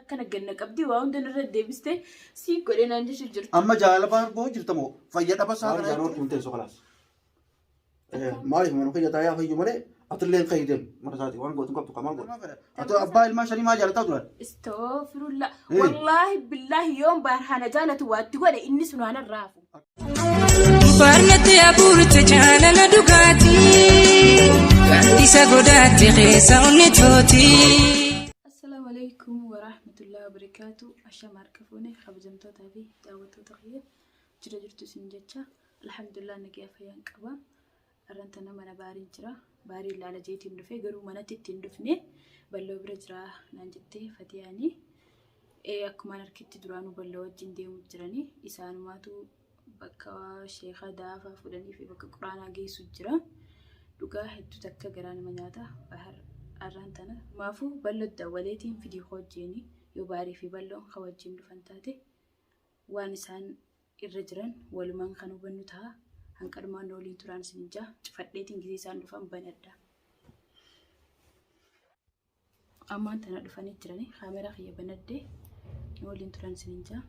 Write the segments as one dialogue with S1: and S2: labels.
S1: Akkana ganna qabdi waa hunda nurra deebiste sii godhee naan jechuu jirti.
S2: Amma jaalala baar boo jirta moo fayya dhaba isaa kana jechuun.
S3: Kun teessoo kalaas. Maaliif mana kiyya taa'ee fayyu malee atillee hin fayyadem mana isaati waan gootu hin qabdu kamal gootu. Ati abbaa ilmaan shanii maa jaalataa turan?
S1: Istoofirullah. Wallaahi billaahi yoon baarhaana jaalatu waatti godhe inni sun waan irraa hafu.
S4: Barnatti abuurte jaalala dhugaatii gaaddisa godhaatte keessa onni tooti.
S1: Assalaamu alaikum wa rahmatullahi wa barakaatu. Ashama harka fuune kabajamtootaa fi daawwattoota kiyya jira jirtu isin jecha alhamdulillah nagayaa fayyaan qaba. Arran tana mana baariin jira. Baarii ilaala jeetiin dhufe garuu manatti ittiin dhufne balloo bira jira naan jettee fatiyaanii. Akkumaan harkitti duraanuu balloo wajjin deemu jiranii isaanumaatu bakka sheekaa daafaa fudhanii fi bakka quraanaa geessu jira. Dhugaa hedduu takka garaa nama nyaata bahar arraan tana. Maafuu balloo dawwaleetiin fidii hojjeeni yoo baarii fi balloon ka wajjin dhufan taate waan isaan irra jiran walumaan kan hubannu ta'a. Hanqanumaan nu waliin turaan isin jaa cufadheetiin gisee isaan dhufan banadha. Ammaan tana dhufanii jiranii kaameraa kiyya banadhee nu waliin turan isin jaa.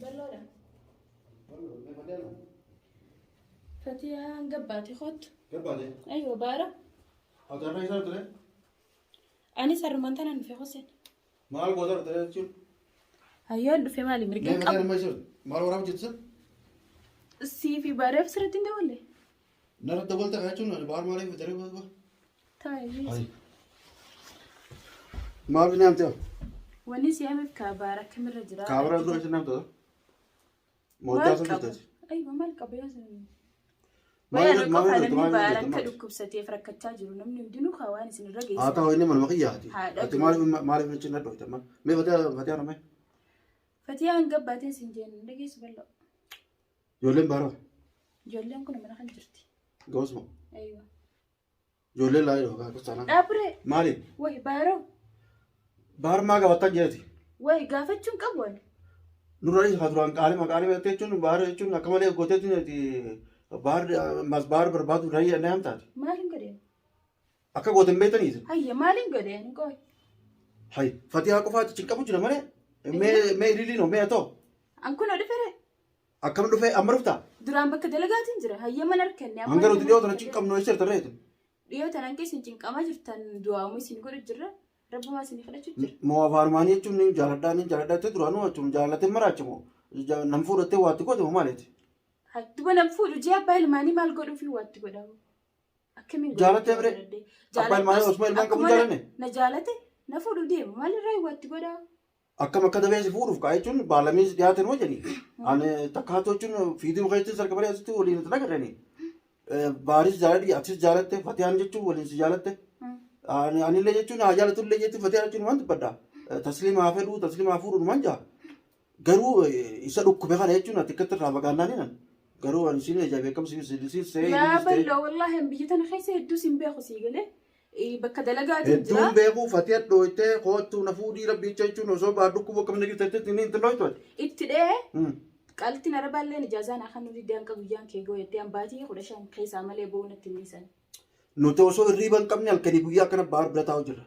S1: Balloodha. Fatiyaan gabbaate kottu.
S3: Gabbaate.
S1: Aywa baara.
S3: Ati har'a eessa ture?
S1: Anis har'umaan tanaan dhufe Hussein.
S3: Maal goota ture jechuun?
S1: Hayyaan dhufe maali mirga
S3: Mee
S1: hin
S3: Fatiyaan
S1: qabu.
S3: amma eessa maal waraab jirtu?
S1: Sii fi baaraaf sirriitti hin daballe.
S3: Narra dabalta kana jechuun ani baar maaliif daree baar.
S1: Taa'ee.
S3: Maaf ni amte?
S1: Wanni si ameef kaa baara akkamirra jira.
S3: Kaabara dura isin amte? Mooddaa
S1: Maal
S3: sun
S1: qaba?
S3: jirti.
S1: Aywa maal qaba yaa sun?
S3: Maal
S1: Wayyaa
S3: maal
S1: qofa
S3: hojjette
S1: namni
S3: maal
S1: baara
S3: hojjette
S1: akka
S3: maal?
S1: dhukkubsateef rakkachaa jiru namni hundinuu kaa waan isin irra
S3: Haa
S1: geessan.
S3: ta'u inni manuma kiyyaati.
S1: Haadha
S3: Ati maaliif maaliif achi na dhoyte amma? Mee fatiyaa fatiyaa namee?
S1: Fatiyaan gabbaateen sin jeen dhageessu bal'oo.
S3: Ijoolleen baaroo.
S1: Ijoolleen kun mana kan jirti.
S3: Gosmo.
S1: Aywa.
S3: Ijoolleen laa jedhu akka sanaa.
S1: Dhaabure.
S3: Maali?
S1: Wayi baaroo.
S3: Baar maa gabattan jeeti?
S1: Wayi gaafachuun qabu ani.
S3: Nurra isa duraan qaalima qaalima jettee jechuun baar jechuun akka malee gooteetti baar mas baar barbaadu rayya na hamtaati.
S1: Maaliin godheen?
S3: Akka goote hin beektaniiti.
S1: Hayya maaliin godheen qoy.
S3: Hay fatihaa qofaatti cinqamu jira malee. Mee mee ililiin mee ta'u.
S1: An kun dhufere.
S3: Akkam dhufee amma dhuftaa?
S1: Duraan bakka dalagaatiin jira. Hayya mana harkanne.
S3: Hanga nuti dhiyoo tana cinqamnu eessa jirta reetu?
S1: Dhiyoo tana hanqee isin cinqamaa jirtan du'aamu isin godhu jirra. Rabbumaa isin kadhachuu jira.
S3: Moo afaanumaanii jechuun ni jaaladhaa ni jaaladhaa jettee duraanuu jechuun jaalatee maraache moo nam fuudhattee waatti goote moo maaliiti?
S1: Duba nam fuudhu jee abbaa ilmaanii maal godhuufi waatti godhamu? Akkamiin godhu?
S3: Jaalattee bire? Abbaa ilmaanii osuma ilmaan qabu jaalanne?
S1: Na jaalate na fuudhu deema maalirraa waatti godhaa?
S3: Akkam akka dabee si fuudhuuf kaa jechuun baalamiis dhiyaatan hoo jedhani. Ani takkaatoo jechuun fiiduu keessatti sarka malee asitti waliin itti nagarrani. Baaris jaaladhi atis jaalatte fatiyaan jechuun waliin si jaalatte. Ani anillee jechuun haa jaalatullee jechuun fatiyaan jechuun waan dubbadha. Tasliima haa fedhuu tasliima haa fuudhu numan jaa. Garuu isa dhukkube kana jechuun ati akkatti irraa fagaannaan hinan. Garuu ani siin ajaa'ibee akkam siin siin see.
S1: Yaa bal'oo wallaahi biyya tana keessa hedduu siin beeku sii galee. Bakka dalagaatiin jira.
S3: Hedduun beekuu fatiya dhooytee koottuu na fuudhii rabbi jecha jechuun osoo baar dhukkubu akkam na jirta jettee inni itti dhooytu ati.
S1: Itti dhee qaltiin arabaallee ijaazaa naa kan nuti hanqa guyyaan kee ga'u jettee hambaatii 15 keessaa malee ba'uu natti hin dhiisan.
S3: Nuti osoo hirriiba hin qabne halkanii guyyaa akkana baar bira taa'u jirra.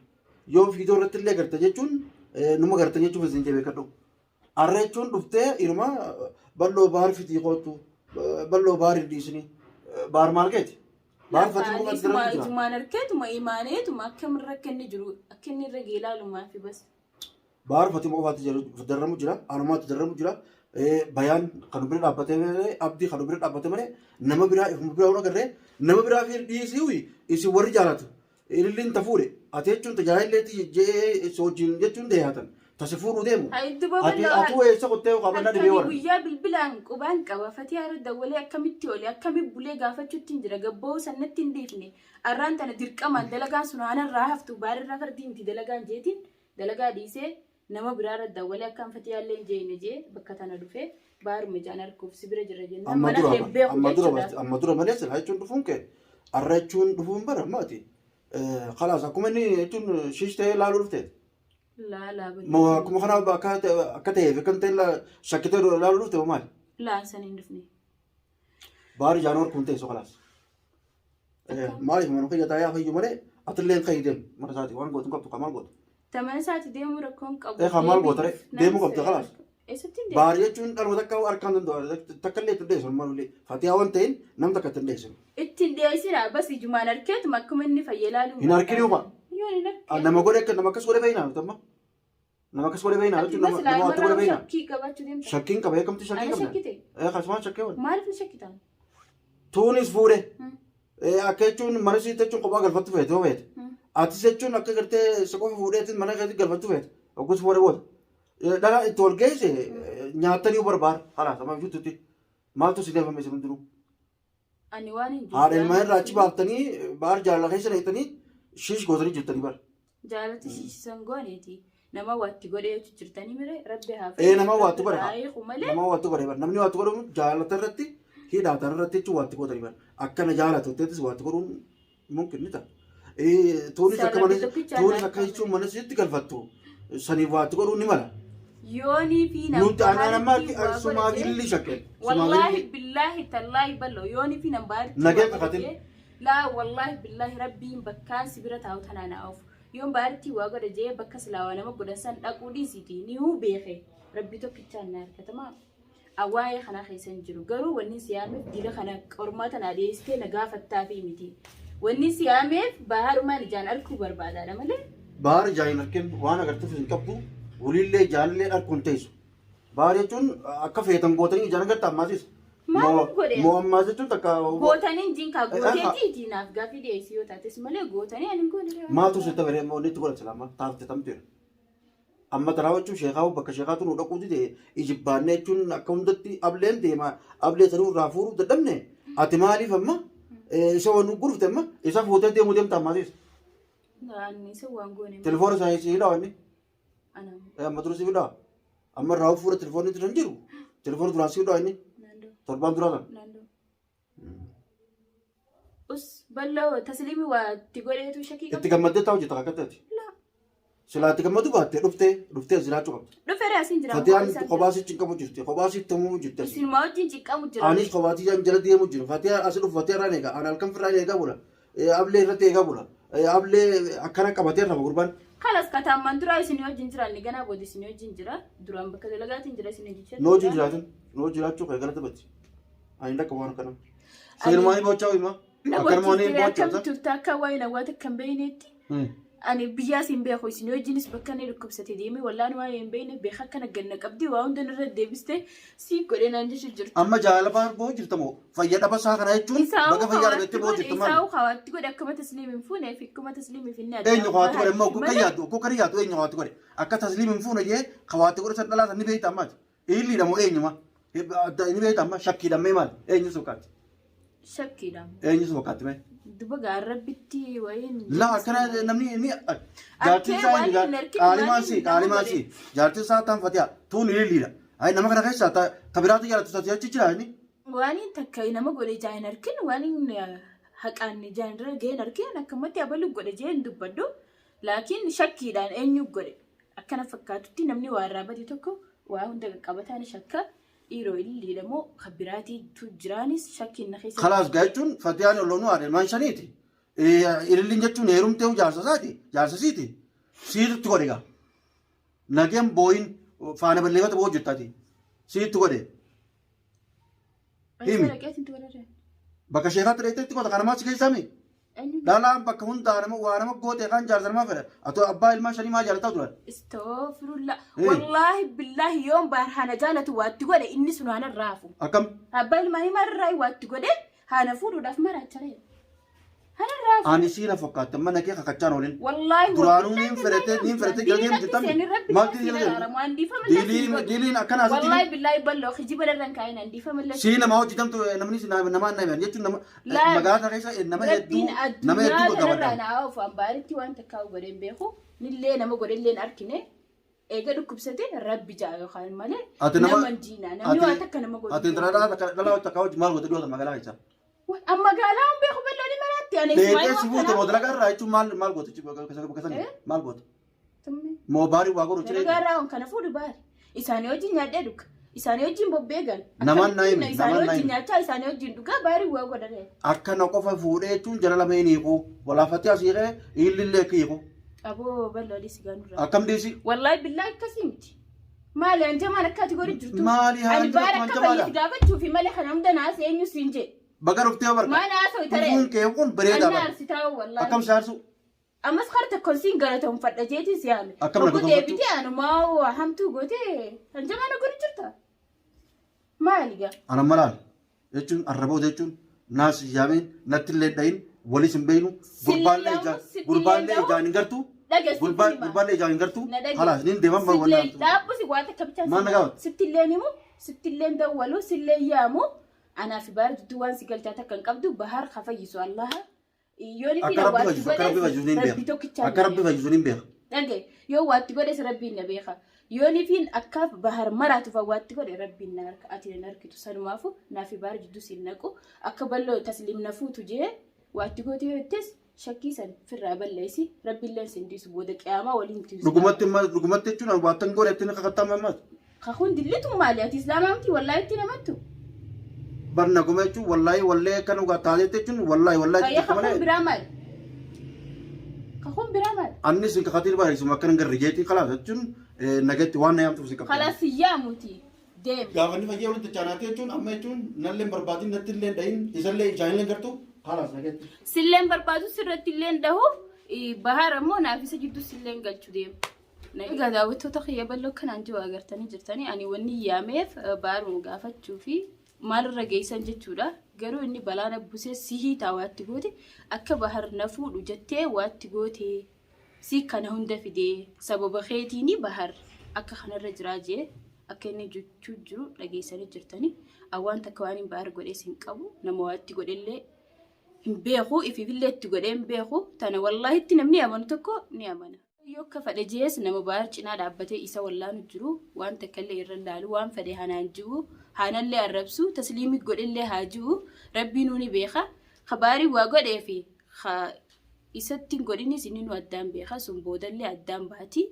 S3: Yoo fiidoo irratti illee garte jechuun numa gartan jechuun isin jebee kadhu. Har'a jechuun dhuftee inuma bal'oo baar fitii koottu bal'oo baar hin dhiisini. Baar maal keeti? Baar fatii muka
S1: Ijuma
S3: jira.
S1: ijumaan harkeetuma imaaneetuma akkamirra akka inni jiru akka inni irra ga'e ilaalumaa fi bas.
S3: Baar fatii qofaatti darramu jira. Anumaatti darramu jira. Bayaan kan bira dhaabbatee malee abdii kan bira dhaabbatee malee nama biraa ifuma biraa waan agarree nama biraa fi dhiisii isin warri jaalatu Ililliin ta fuudhe ati jechuun tajaajilleetti je'ee si wajjin jechuun deeyaatan ta si fuudhuu deemu.
S1: Hayi duba
S3: Ati
S1: bal'oo
S3: atuu eessa kottee qabannaa dhibee
S1: halkanii
S3: warra.
S1: guyyaa bilbilaan qubaan qaba fatiyaa irra dawwalee akkamitti oole akkami bulee gaafachuutti hin jira gabba'uu sannatti hin dhiifne arraan tana dirqamaan dalagaan sun aanarraa haftu baarirraa fardii miti dalagaan jeetiin dalagaa dhiisee nama biraa irra dawwalee akkaan fatiyaallee hin jeeyne jee bakka tana dhufee baaruma ijaan arguuf si bira jira jennaan
S3: Amma
S1: mana
S3: dura
S1: kee hin beeku
S3: amma dura
S1: jechuudha.
S3: amma dura malee silaa jechuun dhufuun kee arra jechuun dhufuun bara ammaati. Kalaas akkuma inni jechuun shiish ta'ee laaluu dhufte.
S1: Laalaa
S3: Moo akkuma kana akka akka ta'eef akka hin ta'e shakkitee laaluu dhufte moo maali?
S1: Laa san hin dhufne.
S3: Baari jaanoor kun teessoo kalaas. Maaliif mana kiyya taa'ee hafayyu malee atillee hin deemu mana isaati waan gootu hin qabdu kan maal gootu.
S1: Ta mana isaati deemuu rakkoon qabu.
S3: Kan maal goota ree? Deemuu qabda kalaas.
S1: Eessatti hin deemu?
S3: Baari jechuun dhaluma takka harkaan danda'u takka illee itti dhiyeessu malulee fatiyaa waan ta'een nam takka itti dhiyeessu.
S1: Ittiin dhiyeessina bas ijumaan harkeetuma akkuma inni fayyee ilaaluu.
S3: Hin harkine uma.
S1: Yoon hin harkine.
S3: Nama godhe akka nama akkas godhe beeknaa amma. Nama akkas godhe beeknaa jechuun nama nama waatti godhe beeknaa.
S1: Shakkii qabaachuu deemta.
S3: Shakkiin qaba eegamti shakkii
S1: Ana
S3: qabna.
S1: shakkite?
S3: Akkasumas shakkii waan.
S1: Maaliif na shakkitaan?
S3: Tuunis fuudhe. Akka jechuun mana siit jechuun kophaa galfattu feete yoo feete. Atis jechuun akka gartee si qofa fuudheetiin mana keetti galfattu feete. Oggus fuudhe booda. Dhala itti ol geesse nyaatanii barbaada. Halaas amma biftutti. Maaltu si deefame isin hundinuu?
S1: Ani waan hin
S3: Haadha ilmaan irraa achi baaftanii baar jaalala keessa dheettanii shiish gootanii jirtanii bara.
S1: Jaalatti shiishisan gooneeti. Nama waatti godhee jirtanii mire rabbi haa
S3: Ee nama waatti godhe
S1: Haa hiiku malee.
S3: Nama waatti godhe bara. Namni waatti godhu jaalata irratti hidhaatan irratti jechuun waatti godhanii bara. Akkana jaalatu ta'ettis waatti godhuun mumkin ni ta'a. Tuunis akka mana tuunis akka jechuun mana sitti galfattu saniif waatti godhuun ni mala.
S1: Yoonii fi nama
S3: Nuti anaan amma sumaa gilli shakken.
S1: Wallaahi billaahi tallaahi ballo yoonii fi nama
S3: Nagee kakatin.
S1: Laa wallaahi billaahi rabbiin bakkaan si bira taa'u tanaa na oofu. Yoon baartii waa godha jee bakka silaa waa nama godhan san dhaquu dhiisiti ni huu beeke rabbi tokkichaan na harkatamaa. Waa'ee kana keessa hin jiru garuu wanni si yaameef dila kana qormaata na dhiyeessitee na gaafattaa fi miti. Wanni si yaameef baharumaan ijaan arguu barbaadaadha malee.
S3: Baar ijaan hin argin waan agartuuf hin qabdu waliillee ijaallee arguun teessu. Baar jechuun akka feetan gootanii ijaan agarta ammaasis.
S1: Maal godhe?
S3: Moo ammaas jechuun takka
S1: Gootaniin jinkaa gooteetiiti naaf gaaffii dhiyeessii yoo taates malee gootanii ani hin goone.
S3: Maaltu sitti baree immoo inni itti godhan silaa taafte tamteera. Amma taraa jechuun sheekaa bakka sheekaatu nu dhaquu dide ijibbaannee jechuun akka hundatti ableen deema ablee sanuu irraa fuuruu dadhabne ati maaliif amma isa waan gurfte amma isa fuutee deemuu deemta ammaasis.
S1: Ani isa waan goone.
S3: Telefoona isaa si hidhaa inni
S1: Anam
S3: amma dura si hidhaa amma irraa fuura telefoonni dura hin jiru telefoona duraan si hidhaa inni
S1: naannoo
S3: torbaan duraa sana.
S1: naannoo. Us bal'oo tasliimii waa itti godheetu shakkii
S3: Itti
S1: qabdi.
S3: gammaddee taa'u jirta akka ta'etti.
S1: Laa.
S3: Silaa itti gammadu baattee dhuftee dhuftee jiraachuu qabdi.
S1: Dhufeera asiin jira.
S3: Fatiyaan kophaa sichi hin qabu jirti kophaa sitti himuu jirti. asii.
S1: Isinuma wajjin ciqqamu jira.
S3: Anis kophaa jala deemu jiru. Fatiyaan asi dhufu fatiyaan irraan eega. Ani halkan firraan eegaa bula. Ablee irratti eegaa bula. Ablee akkana qabatee rafa gurbaan.
S1: Kalas kataamman duraa isin wajjin jira inni ganaa booda isin wajjin jira. Duraan bakka dalagaatiin jira isin wajjin jira.
S3: Noo hojii jiraatin. Noo jiraachuu kee galata batti. Ani dhaqqa waan akkana. Seenumaanii boochaa hima. Akkanumaanii
S1: Akkam
S3: boochaa.
S1: turte akka waa'ee namoota kan beeyneetti. Ani biyyaas hin beeku isin wajjinis bakka inni dhukkubsate deemee wallaan waa'ee hin beekne beeka akkana ganna qabdi waa hunda nurra deebiste si godhee naan jechu jirti.
S3: Amma jaalala boo jirta moo fayya dhaba isaa kana jechuun baga fayyaa dhabettee boo jirta maal?
S1: Isaa'u kawaatti godhe akkuma tasliim hin fuune fi akkuma tasliim hin finne
S3: Eenyu kawaatti godhe immoo akka yaaddu akka kan yaaddu eenyu kawaatti godhe akka tasliim hin fuune jee kawaatti godhe san dhalaa san ni beekta ammaati. Illiidha moo eenyuma? Ni beekta amma shakkiidha mee maal? Eenyu sokkaatti?
S1: Shakkiidha.
S3: Eenyu sokkaatti mee?
S1: Duba gaarrabbitti wayiin.
S3: Laa akkana namni inni jaartiin isaa eenyu qaalimaan si qaalimaan si jaartiin isaa tan fatiha tuun ililliidha. Ayi nama kana keessaa ta biraatu jaalatu taate achi jira inni.
S1: Waan takka nama godhe ijaan hin argin waan haqaan ijaan irra ga'een argin akkamatti abalu godhe jee hin dubbadhu. Laakiin shakkiidhaan eenyu godhe akkana fakkaatutti namni waa irraa bade tokko waa hunda qaqqabataan shakka dhiiroo ililliidha moo kan biraatiitu jiraanis shakkiin na keessa.
S3: Kalaas gaa jechuun fatiyaan olloonuu haadha ilmaan shaniiti. Ililliin jechuun heerumtee jaarsa isaati jaarsa siiti. Siitutti godhe gaa. Nageen booyin faana balleeffata boo hojjettaati. Siitutti godhe. Himi. Bakka sheekaatti dheettee itti godha kanamaa si keessaa mi? Dhalaan bakka hundaa nama waa nama goote kan jaarsa namaa fedha. Atoo abbaa ilmaan shanii maa jaalataa turan?
S1: Istoofirullah. Wallaahi billaahi yoon baar hana jaalatu waatti godhe inni sun haana raafu.
S3: Akkam?
S1: Abbaa ilmaanii maarraa waatti godhe haana fuudhuudhaaf maraacharee. Haana raafu.
S3: Ani siina fakkaatti amma nagee kakachaan oolin.
S1: Wallaahi
S3: Duraanuu niin fedhatee niin fedhatee jala deemu jirtami. Maaltu jala deemu? Diiliin akkana asitti.
S1: Wallaahi billaahi bal'oo kijiba darran kaa'in handiifama illee.
S3: Sii nama hojjetamtu namni si nama nama jechuun nama magaalaa keessa nama hedduu
S1: Rabbiin
S3: nama hedduu
S1: addunyaa kanarraa
S3: gaggabadha.
S1: naa oofu ambaaritti waan takkaa godhe hin beeku nillee nama godhe illee hin argine eega dhukkubsate rabbi jaa yookaan malee
S3: Ati nama
S1: nama diina namni waan takka nama godhe.
S3: Ati intala dhalaa takka dhalaa takka hojii maal goote dhiyoo magaalaa keessa.
S1: Amma magaalaa hin beeku bal'oon maraatti ani
S3: Deetee si fuute moo dalagaa irraa jechuun maal maal goote bakka sanii maal goote? Moo baarii waa godhu
S1: Dalagaa irraa kana fuudhu baari. Isaanii wajjin nyaadhee dhuga. Isaanii wajjin bobbee gal.
S3: Namaan naa hime,
S1: Isaanii
S3: namaan naa
S1: wajjin
S3: hime.
S1: nyaachaa isaanii wajjin dhugaa baarii waa godhate.
S3: Akka na qofa fuudhee jechuun jara lameen hiiku. Walaafatee asii ka'e iillillee akka hiiku.
S1: Aboo bal'oo dhiisi gaanurraa.
S3: Akkam dhiisi?
S1: Wallaahi billaa akkasii miti. Maali hanjamaan akka ati godhu jirtu?
S3: Maali
S1: Ani
S3: hanjama-
S1: baara akka
S3: hanjamaadha?
S1: fayyisi gaafachuu fi malee kana hunda naas eenyu siin jee.
S3: Baga dhuftee barka.
S1: Maal haasa'u taree?
S3: Dhufuun kee kun bareedaa
S1: Anna
S3: bara.
S1: arsitaa wallaahi.
S3: Akkam si aarsu?
S1: Ammas kara tokkoon siin galatoomfadha jeetiin si yaame.
S3: Akkam na
S1: Hogguu
S3: galatoomfattu?
S1: deebitee anumaa waa hamtuu gootee hanjamaa na godhu jirta. Maali gaa?
S3: Ana malaal jechuun arraboota jechuun naas hin yaameen natti illee dhayin walis hin beeynu gurbaallee ijaan gurbaallee ijaan hin gartu
S1: Dhageessi
S3: gurbaa
S1: hima.
S3: gurbaallee ijaan hin gartu
S1: Na dhage.
S3: halaas nin deeman bar
S1: Sillee
S3: wallaa
S1: dhaabbusi waan takka bichaa
S3: Maal na gaafata?
S1: Sittilleen himu, sittilleen dawwalu, silleen yaamu. Anaa fi baar jidduu waan si galchaa takka hin qabdu bahar ha fayyisu Allaha. Yoon
S3: Akka rabbi fayyisu akka rabbi fayyisu nin
S1: Rabbi
S3: beeka
S1: tokkichaa
S3: akka rabbi fayyisu nin beeka
S1: Dhage yoo waatti godhes rabbiin na beeka. Yoonifiin akkaaf bahar maraatuuf waatti godhe rabbiin na harka ati na harkitu sanumaafu naafi bahar jidduu siin naqu akka bal'oo tasliim na fuutu jee waatti goote yoo jettes shakkii san firraa balleessi rabbiilleen sin dhiisu booda qiyaamaa waliin tiisu.
S3: Dhugumatti dhugumatti jechuun waattan godhe ittiin kakattaa ammas
S1: Kakuun dillitu maali ati islaamaa miti wallaahi itti namattu.
S3: Barna goma jechuun wallaahi wallee akka nu taatetti jechuun wallaahi wallaahi
S1: Ayya
S3: jechuun
S1: kakuun
S3: malee
S1: biraa maali? Kakuun biraa maali?
S3: annis hin kakatiin barreessuma akka hin garri jeetiin kalaas jechuun nagatti waan na yaamtuuf si qabda.
S1: Kalaas yaamuti deemi.
S3: Gaafa inni fayyee walitti chaanaatti jechuun amma jechuun nallee hin barbaadin natti illee hin dhahin isallee ijaan illee hin gartu kalaas nagatti.
S1: Silleen barbaadu sirratti illeen dhahu bahar ammoo naaf isa jidduu silleen galchu deema. Egaa daawwattoota kiyya bal'oo kanaan jiru agartanii jirtanii ani wanni yaameef baharuma gaafachuu fi maalirra geessan jechuudha. Garuu inni balaa na busee sihii taa waatti goote akka bahar na fuudhu jettee waatti goote si kana hunda fidee sababa keetiini bahar akka kanarra jiraa jee akka inni jechuu jiru dhageessanii jirtanii. Awwaan takka waan hin bahar godhees hin qabu nama waatti godhellee hin beeku ifiifillee itti godhee hin beeku tana wallaahitti namni amanu tokko ni amana. Yoo akka fedhe jees nama bahar cinaa dhaabbatee isa wallaanu jiru waan takka illee irra laalu waan fedhe hanaan ji'u haanallee arrabsu tasliimii godhellee haa ji'u rabbiinuu ni beeka kabaarii waa godhee fi isatti hin godhinis inni nu addaan beeka sun boodallee addaan baati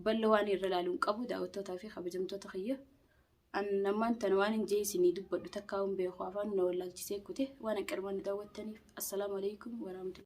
S1: bal'oo waan irra laalu hin qabu daawwattootaa fi kabajamtoota kiyya. An ammaan tana waan hin jee isinii dubbadhu takkaa hin beeku afaan na wallaalchisee kute waan akka armaan nu daawwattaniif assalaamu alaikum warahmatullahi.